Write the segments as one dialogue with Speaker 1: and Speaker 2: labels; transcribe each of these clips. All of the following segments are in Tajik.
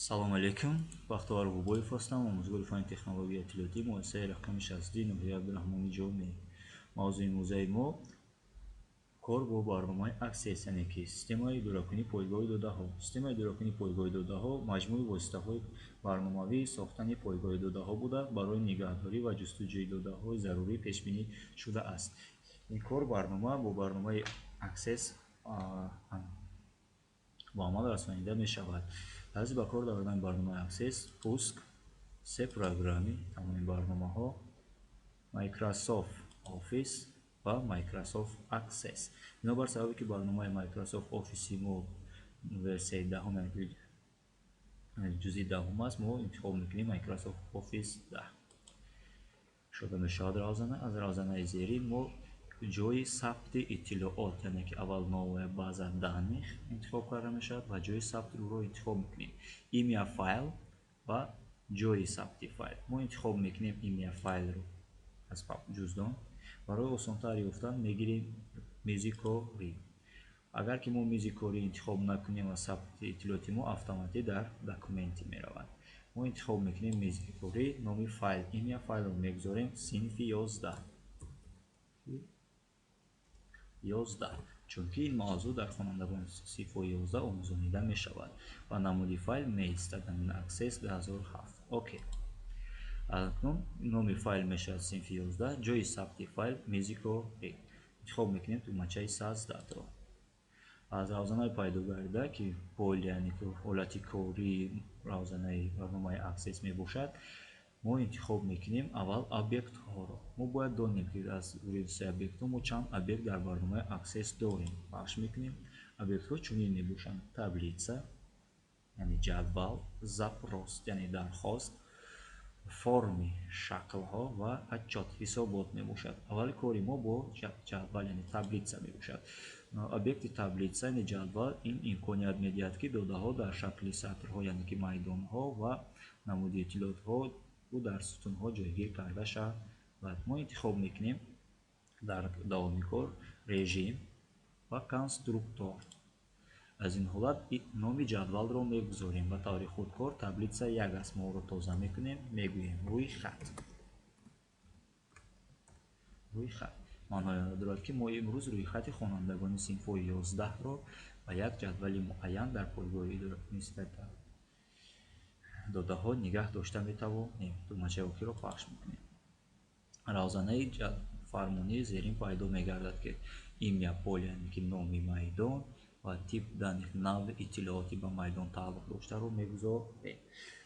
Speaker 1: Салом алейкум. Бахтовар Ғубоев ҳастам, омӯзгори фанни технологияи иттилоотӣ, муассисаи рақами 60 ноҳияи Абдураҳмони Ҷомӣ. Мавзӯи имрӯзаи мо кор бо барномаи Access, яъне ки системаи идоракунии пойгоҳи додаҳо. Системаи идоракунии пойгоҳи додаҳо маҷмӯи воситаҳои барномавии сохтани пойгоҳи додаҳо буда, барои нигаҳдорӣ ва ҷустуҷӯи додаҳои зарурӣ пешбинӣ шудааст. Ин кор барнома бо барномаи Access ба амал расонида мешавад. Тарзи ба кор даромадани барномаи Access: пуск, се программи, тамоми барномаҳо, Microsoft Office ва Microsoft Access. Бинобар сабабе ки барномаи Microsoft Office мо версияи даҳум, яъне ки ҷузъи даҳум аст, мо интихоб мекунем Microsoft Office 10. Кушода мешавад равзана. Аз равзанаи зерин мо ҷойи сабти иттилоот, яъне ки аввал новая база данных интихоб карда мешавад ва ҷойи сабти ӯро интихоб мекунем. Имя файл ва ҷойи сабти файл. Мо интихоб мекунем имя файлро аз ҷуздон. Барои осонтар ёфтан мегирем мизи корӣ. Агар ки мо мизи корӣ интихоб накунем ва сабти иттилооти мо автоматӣ дар документи меравад. Мо интихоб мекунем мизи корӣ, номи файл, имя файлро мегузорем синфи 11. 11, чунки ин мавзӯъ дар хонандагони синфҳои 11 омӯзонида мешавад ва намуди файл меистад ҳамин Access 2007. Окей. Акнун номи файл мешавад синфи 11, ҷойи сабти файл мизи корӣ. Интихоб мекунем тугмачаи создатро. Аз равзанаи пайдо гардида, ки поле, яъне ки ҳолати кории равзанаи барномаи Access мебошад, мо интихоб мекунем аввал объектҳоро. Мо бояд донем, ки аз рӯи объектҳо мо чанд объект дар барномаи Access дорем. Пахш мекунем. Объектҳо чунин мебошанд: таблица, яъне ҷадвал, запрос, яъне дархост, форми шаклҳо ва отчёт, ҳисобот мебошад. Аввали кори мо бо ҷадвал, яъне таблица мебошад. Объекти таблица, яъне ҷадвал, ин имконият медиҳад, ки додаҳо дар шакли сатрҳо, яъне ки майдонҳо ва намуди иттилоотҳо ӯ дар сутунҳо ҷойгир карда шавад. Мо интихоб мекунем дар давоми кор режим ва конструктор. Аз ин ҳолат номи ҷадвалро мегузорем. Ба таври худкор таблица як аст. Мо ӯро тоза мекунем, мегӯем рӯйхат. Рӯйхат маънои онро дорад, ки мо имрӯз рӯйхати хонандагони синфҳои 11-ро ба як ҷадвали муайян дар пойгоҳи идоракунии додаҳо нигаҳ дошта метавонем. Тугмачаи охирро пахш мекунем. Равзанаи фармонии зерин пайдо мегардад, ки имя поле, яъне ки номи майдон ва тип данных, навъи иттилооти ба майдон тааллуқ доштаро мегузорем.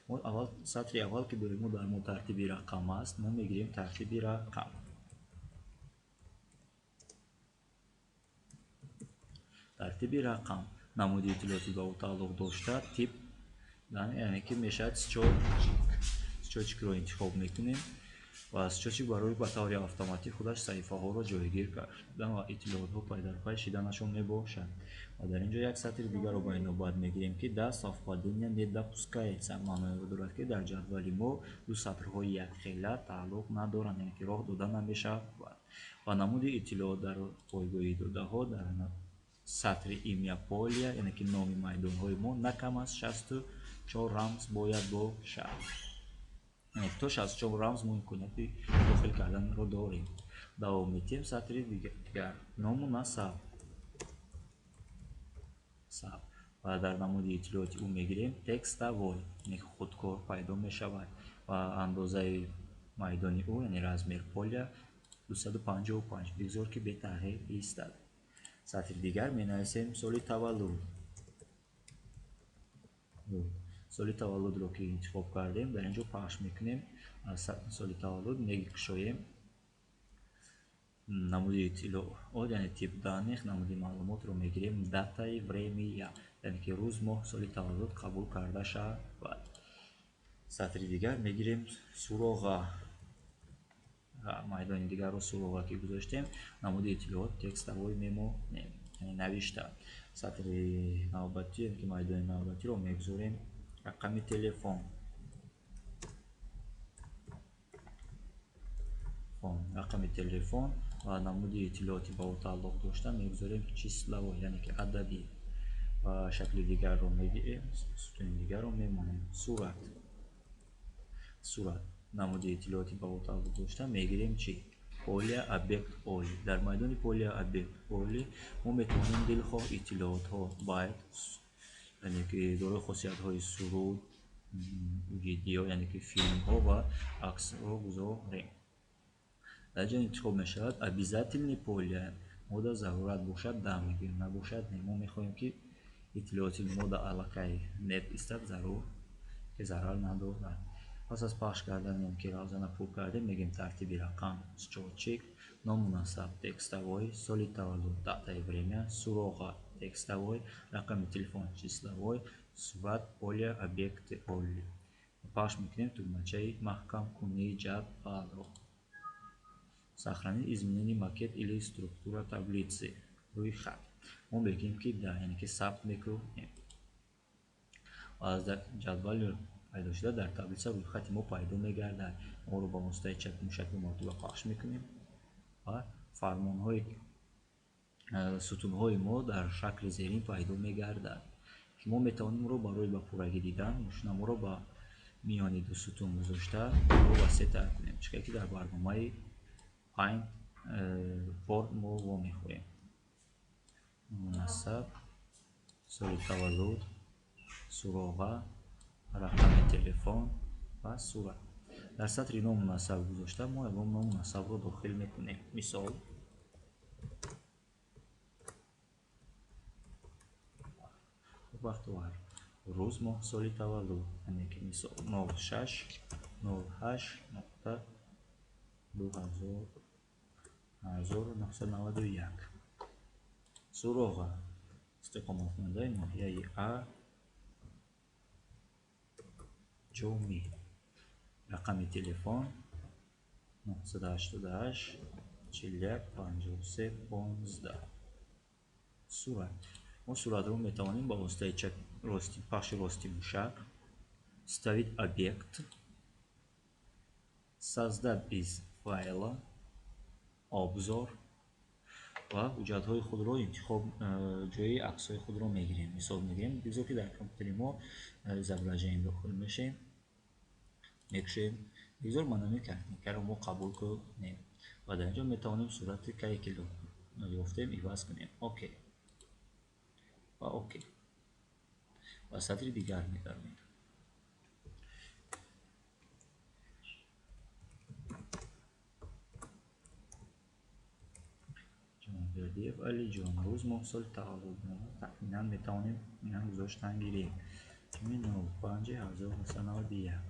Speaker 1: Мо аввал сатри аввал, ки дорем, мо дар мо тартиби рақам аст, мо мегирем тартиби рақам. Тартиби рақам, намуди иттилооти ба ӯ тааллуқ дошта, тип, яъне ки мешавад счётчик. Счётчикро интихоб мекунем ва счётчик барои ба таври автоматӣ худаш саҳифаҳоро ҷойгир кардан ва иттилоотҳо пайдарпай шиданашон мебошад. Ва дар ин ҷо як сатри дигарро ба инобат мегирем, ки да совпадения не допускается, маънои онро дорад, ки дар ҷадвали мо ду сатрҳои якхела тааллуқ надоранд, яъне ки роҳ дода намешавад. Ва намуди иттилоот дар пойгоҳи додаҳо дар сатри имя поля, яъне ки номи майдонҳои мо на кам аз 64 рамз бояд бошад. Яъне то 64 рамз мо имконияти дохил карданро дорем. Давом медиҳем сатри дигар, ному насаб. Саб. Ва дар намуди иттилооти ӯ мегирем текстовой, яъне худкор пайдо мешавад ва андозаи майдони ӯ, яъне размер поля 255, бигзор ки бетағйир истад. Сатри дигар менависем соли таваллуд. Соли таваллудро ки интихоб кардем, дар ин ҷо пахш мекунем. Аз соли таваллуд мекушоем намуди иттилоот, яъне тип данных, намуди маълумотро мегирем датаи время, яъне ки рӯз, моҳ, соли таваллуд қабул карда шавад. Сатри дигар мегирем суроға. Майдони дигарро суроға ки гузоштем, намуди иттилоот текстовой мемонем, яъне навишта. Сатри навбатӣ, яъне ки майдони навбатиро мегузорем рақами телефон. Рақами телефон ва намуди иттилооти ба ӯ тааллуқ дошта мегузорем числовой, яъне ки ададӣ. Ва шакли дигарро мегирем, сутуни дигарро мемонем. Сурат. Сурат. Намуди иттилооти ба ӯ тааллуқ дошта мегирем чӣ? Поле объект оли. Дар майдони поле объект оли мо метавонем дилхоҳ иттилоотҳо, байт, яъне ки дорои хосиятҳои суруд, видео, яъне ки филмҳо ва аксҳо гузорем. Дар ҷо интихоб мешавад обязательный поле. Мода зарурат бошад да мегӯем, набошад не. Мо мехоҳем ки иттилооти мо дар аллакай нет истад, зарур ки зарар надорад. Пас аз пахш кардан, ки равзана пур кардем, мегӯем тартиби рақам, счётчик, ному насаб текстовой, соли таваллуд, дата и время, суроға текстовой, рақами телефон числовой, сурат, поле, объекти оли. Пахш мекунем тугмачаи маҳкамкунии ҷадвалро. Сохранить изменение макет или структура таблицы. Рӯйхат. Мо мегӯем ки да, яъне ки сабт мекунем. Ва аз ҷадвали пайдо шуда дар таблица рӯйхати мо пайдо мегардад. Моро ба воситаи чапи мушакӣ маротиба пахш мекунем ва фармонҳои сутунҳои мо дар шакли зерин пайдо мегардад. Мо метавонем ро барои ба пуррагӣ дидан мушнаморо ба миёни ду сутун гузошта ро васеътар кунем, чӣ ки дар барномаи Paint Word мо вомехӯрем. Насаб, соли таваллуд, суроға, рақами телефон ва сурат. Дар сатри ному насаб гузошта мо ягон ному насабро дохил мекунем. Мисол Бахтовар, рӯз, моҳ, соли таваллуд, яъне ки мисол 06 08 нуқта 1991. Суроға истиқоматкунандаи ноҳияи А Ҷомӣ. Рақами телефон 988 41 53 15. Сурат. Мо суратро метавонем ба воситаи пахши рости мушак вставить объект, создать из файла, обзор ва ҳуҷҷатҳои худро интихоб, ҷои аксҳои худро мегирем. Мисол мегирем, бигзор ки дар компютери мо изображение дохил мешавем, мекушем. Бигзор манами картинкаро мо қабул кунем ва дар инҷо метавонем сурати кае ки ёфтем иваз кунем. Окей ва окей. Ва сатри дигар медармем. Ҷонбердиев Алиҷон, рӯз, моҳ, соли таваллуд. Тахминан метавонем инам гузоштан гирем. 05 1991.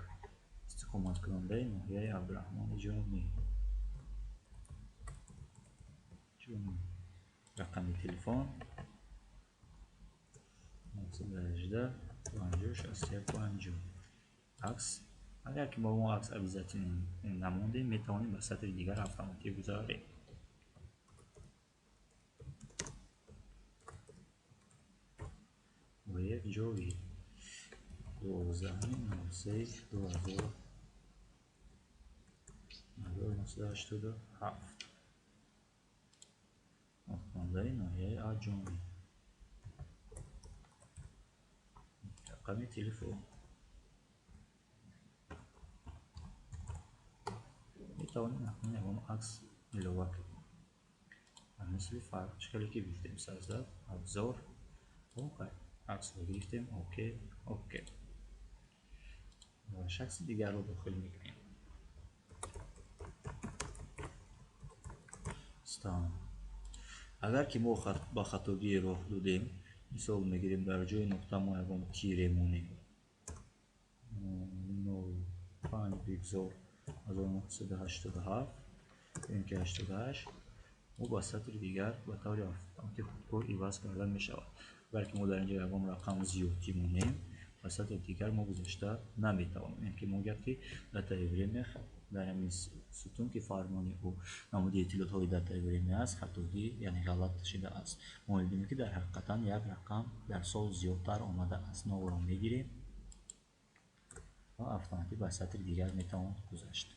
Speaker 1: Истиқоматкунандаи ноҳияи Абдураҳмони Ҷомӣ. Рақами телефон 918 50 61 50. Акс. Агар ки мо акс обязательно намондем, метавонем ба сатри дигар автоматик гузарем. Боев Ҷовид, 12 03 1987. Хондаи ноҳияи Аҷомӣ. Рақами телефон. Метавонем акнун ягон акс илова кунем. Ба мисли фарқ чӣ хеле ки гуфтем, создать, обзор, окей. Аксро гирифтем, окей, окей. Ва шахси дигарро дохил мекунем. Стан. Агар ки мо ба хатогӣ роҳ додем, мисол мегирем дар ҷои нуқта мо ягон тире монем. 05 бигзор 1987 ё ки 88, мо ба сатри дигар ба таври автоматик худкор иваз карда мешавад. Агар ки мо дар инҷо ягон рақам зиёдтӣ монем, ба сатри дигар мо гузошта наметавонем. Яъне ки мо гӯяд ки дата и время дар ҳамин сутун ки фармони ӯ намуди иттилоотҳои дата и время аст, хатогӣ, яъне ғалат шудааст. Мо мебинем ки дар ҳақиқатан як рақам дар сол зиёдтар омадааст. Нолро мегирем ва автоматик ба сатри дигар метавон гузашт.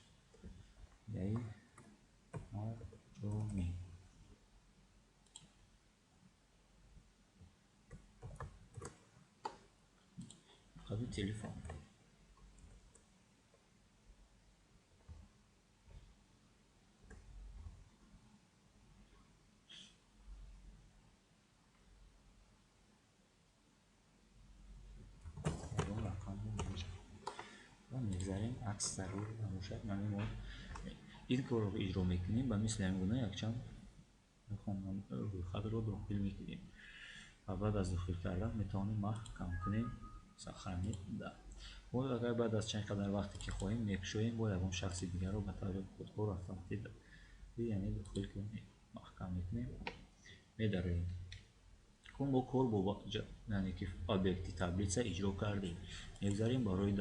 Speaker 1: Яи Ҷомӣ. Рақами телефон. Ва мегзарем, акс зарур набошад. Яъне мо ин корро иҷро мекунем, ба мисли ҳамин гуна якчанд рӯйхатро дохил мекунем ва баъд аз дохил кардан метавонем маҳкам кунем, сохранить да. Мо агар баъд аз чанд қадар вақте ки хоҳем мекушоем, бо ягон шахси дигарро ба таври худкор автоматик, яъне дохил кунем, маҳкам мекунем, медароем. Кун мо кор бо яъне ки объекти таблица иҷро кардем. Мегзарем барои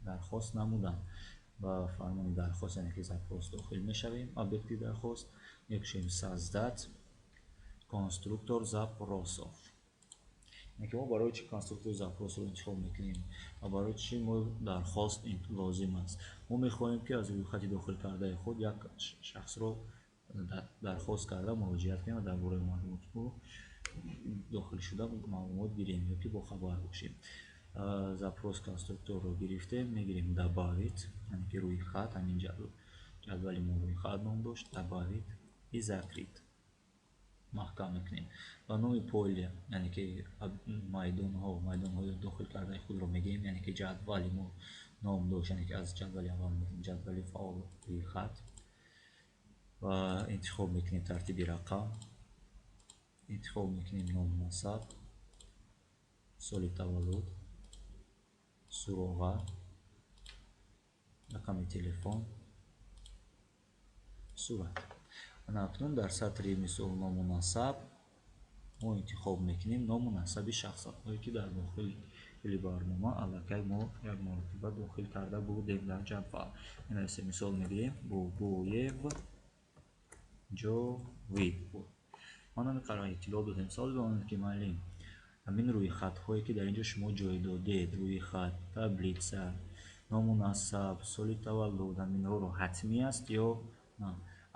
Speaker 1: дархост намудан. Ба фармони дархост, яъне ки запрос дохил мешавем, объекти дархост, мекушоем создать конструктор запросов. Яъне ки мо барои чӣ конструктор запросро интихоб мекунем ва барои чӣ мо дархост лозим аст? Мо мехоҳем ки аз рӯйхати дохил кардаи худ як шахсро дархост карда муроҷиат кунем ва дар бораи маълумоти ӯ дохил шуда маълумот гирем ё ки бохабар бошем. Запрос конструкторро гирифтем, мегирем добавить, яъне ки рӯйхат, ҳамин ҷадвали мо рӯйхат ном дошт, добавить и закрыть. Маҳкам мекунем. Ба номи поле, яъне ки майдонҳои дохил кардаи худро мегирем, яъне ки ҷадвали мо ном дошт, яъне ки аз ҷадвали аввал мегирем ҷадвали фаъол рӯйхат ва интихоб мекунем тартиби рақам, интихоб мекунем ному насаб, соли таваллуд, суроға, рақами телефон, сурат. Ана акнун дар сатри мисол ному насаб мо интихоб мекунем ному насаби шахсҳое ки дар дохили барнома аллакай мо як маротиба дохил карда будем дар ҷадвал. Менависем, мисол мегирем Бобоев Ҷовид. Ман ҳамин қарор иттилоъ додем. Савол ба он ки муаллим, ҳамин рӯйхатҳое ки дар ин ҷо шумо ҷой додед, рӯйхат, таблица, ному насаб, соли таваллуд, ҳаминҳоро ҳатмӣ аст ё на?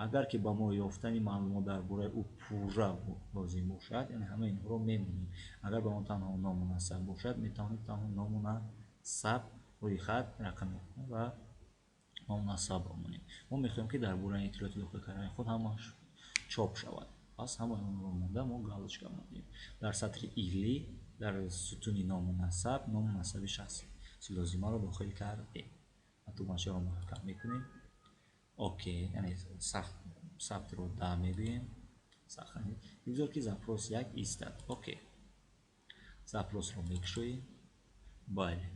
Speaker 1: Агар ки ба мо ёфтани маълумот дар бораи ӯ пурра лозим бошад, яъне ҳамаи инҳоро мемонем. Агар ба мо танҳо ному насаб бошад, метавонем танҳо ному насаб, рӯйхат, рақами ва ному насабро монем. Мо мехоҳем ки дар бораи иттилооти дохил кардани худ ҳамааш чоп шавад. Пас ҳамаи онро монда мо галочка мондем. Дар сатри или дар сутуни ному насаб, ному насаби шахси лозимаро дохил кардем. Ва тугмачаро маҳкам мекунем. Окей, яъне сабтро да мегӯем. Сохранить. Бигзор ки запрос як истад. Окей. Запросро мекушоем. Бале.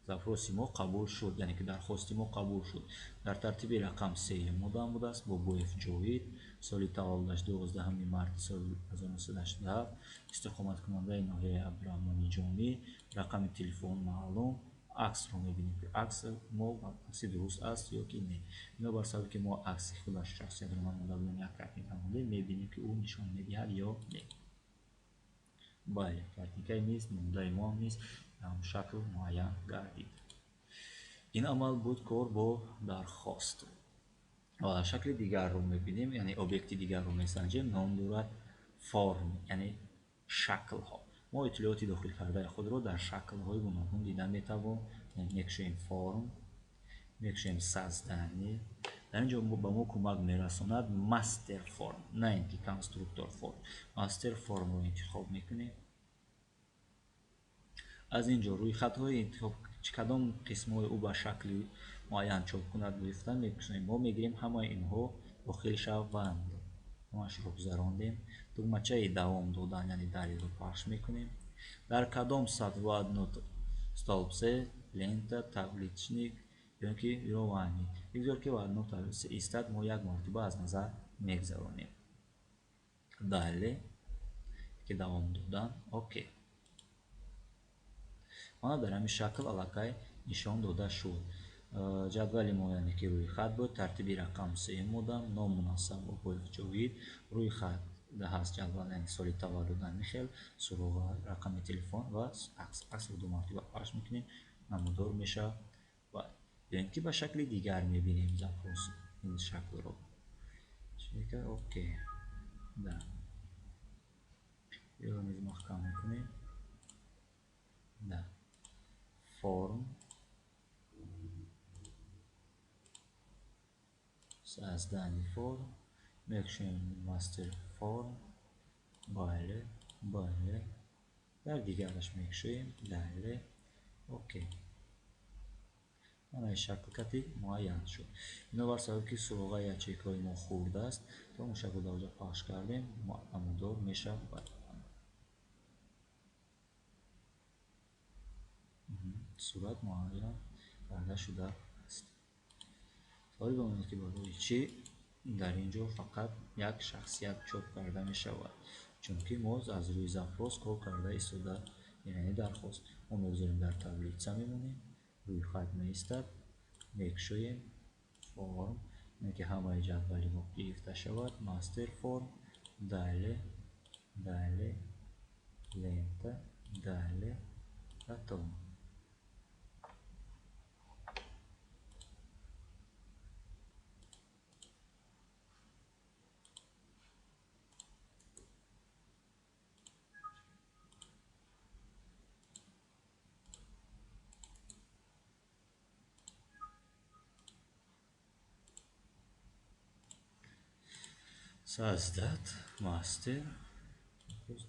Speaker 1: Запроси мо қабул шуд, яъне ки дархости мо қабул шуд. Дар тартиби рақам сеюм одам будааст, Бобоев Ҷовид, соли таваллудаш 12 марти соли 1987, истиқоматкунандаи ноҳияи Абдураҳмони Ҷомӣ, рақами телефон маълум, аксро мебинем ки акс мо акси дуруст аст ё ки не. Бинобар сабаби ки мо акси худаш шахсиятро намонда будем, як картинка монда, мебинем ки ӯ нишон медиҳад ё не. Бале, картинкаи низ, мондаи мо ҳам низ шакл муайян гардид. Ин амал буд кор бо дархост. Ва шакли дигарро мебинем, яъне объекти дигарро месанҷем, ном дорад форм, яъне шаклҳо. Мо иттилооти дохил кардаи худро дар шаклҳои гуногун дида метавонем. Мекушоем форм, мекушоем создание. Дар ин ҷо ба мо кӯмак мерасонад мастер форм, на ин ки конструктор форм. Мастер формро интихоб мекунем. Аз ин ҷо рӯйхатҳои интихоб, кадом қисмҳои ӯ ба шакли муайян чоп кунад гирифта мекушоем. Мо мегирем ҳамаи инҳо дохил шаванд. Ҳамашро гузарондем. Тугмачаи давом додан, яъне далелро пахш мекунем. Дар кадом сатр в одно столбце, лента, табличник ё ки ировани. Бигзор ки в одно таблице истад, мо як маротиба аз назар мегузаронем. Далее ки давом додан, окей. Мана дар ҳамин шакл аллакай нишон дода шуд. Ҷадвали мо, яъне ки рӯйхат буд, тартиби рақам сеюм одам, ному насаб Бобоев Ҷовид, рӯйхат ҳаст ҷадвал, яъне соли таваллуд ҳамин хел, суроға, рақами телефон ва акс. Аксро ду маротиба пахш мекунем, намудор мешавад. Ва ё ин ки ба шакли дигар мебинем запрос ин шаклро. Окей. Да. Инро низ маҳкам мекунем. Да. Форм. Создание форм. Мекушоем мастер форм. Бале, бале. Дар дигараш мекушоем. Дале. Окей. Мана ин шакл кати муайян шуд. Бинобар сабаб ки суроғаи ячейкаҳои мо хурд аст, то мушакро дар оҷа пахш кардем, намудор мешавад. Сурат муайян карда шудааст. Саволи ба он аст, ки барои чӣ дар ин ҷо фақат як шахсият чоп карда мешавад? Чунки мо аз рӯи запрос кор карда истода, яъне дархост. Мо мегузорем дар таблица мемонем, рӯйхат меистад, мекушоем форм, яъне ки ҳамаи ҷадвали мо гирифта шавад, мастер форм, дале, дале, лента, дале, готово. Создать мастер.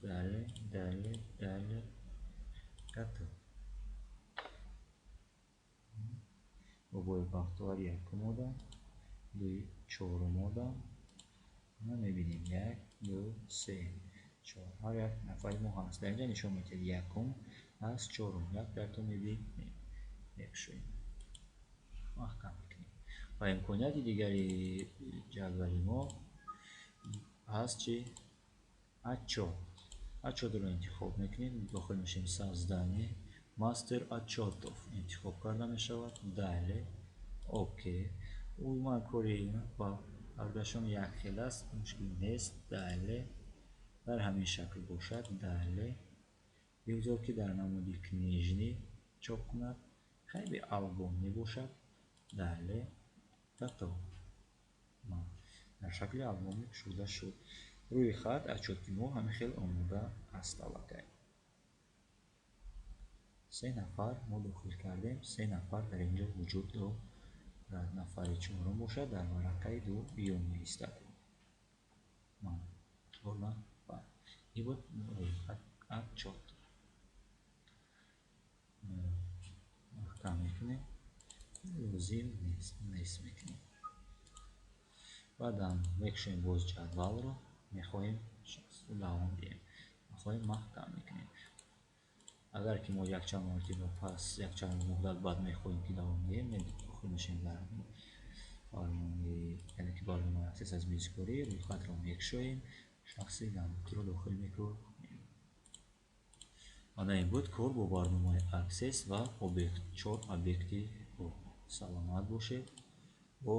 Speaker 1: Далее, далее, далее. Готово. Обои бахтовар якум одам, дуи чорум одам. Ма мебинем як, ду, се, чор. Ҳар як нафари мо ҳаст. Дар инҷа нишон медиҳад якум аз чорум. Як дар то мебинем. Мекушоем. Маҳкам мекунем. Ва имконияти дигари ҷадвали мо ҳаст чи? Отчёт. Отчётро интихоб мекунем, дохил мешавем создание, мастер отчётов интихоб карда мешавад. Далее, окей. Умуман кори ба ҳардуяшон як хел аст, мушкил нест. Далее, дар ҳамин шакл бошад. Далее, бигзор ки дар намуди книжный чоп кунад, хеле албом мебошад. Далее, готово. Дар шакли албоми кушода шуд. Рӯи хат отчёти мо ҳамин хел омода аст аллакай. Се нафар мо дохил кардем, се нафар дар ин ҷо вуҷуд дорад. Нафари чорум бошад, дар варақаи дуюм меистад. Чор нафар. Ин буд рӯйхат отчёт. Маҳкам мекунем, лозим нест, нест мекунем. Баъдан мекушоем боз ҷадвалро, мехоҳем шахсро давом диҳем, мехоҳем маҳкам мекунем. Агар ки мо якчанд маротиба пас, якчанд муҳдат баъд мехоҳем ки давом диҳем, дохил мешавем дар фармони, яъне ки барномаи Access аз мизкорӣ, рӯйхатро мекушоем, шахси навбатиро дохил мекунем. Мана ин буд кор бо барномаи Access ва чор объекти ӯ. Саломат бошед. Бо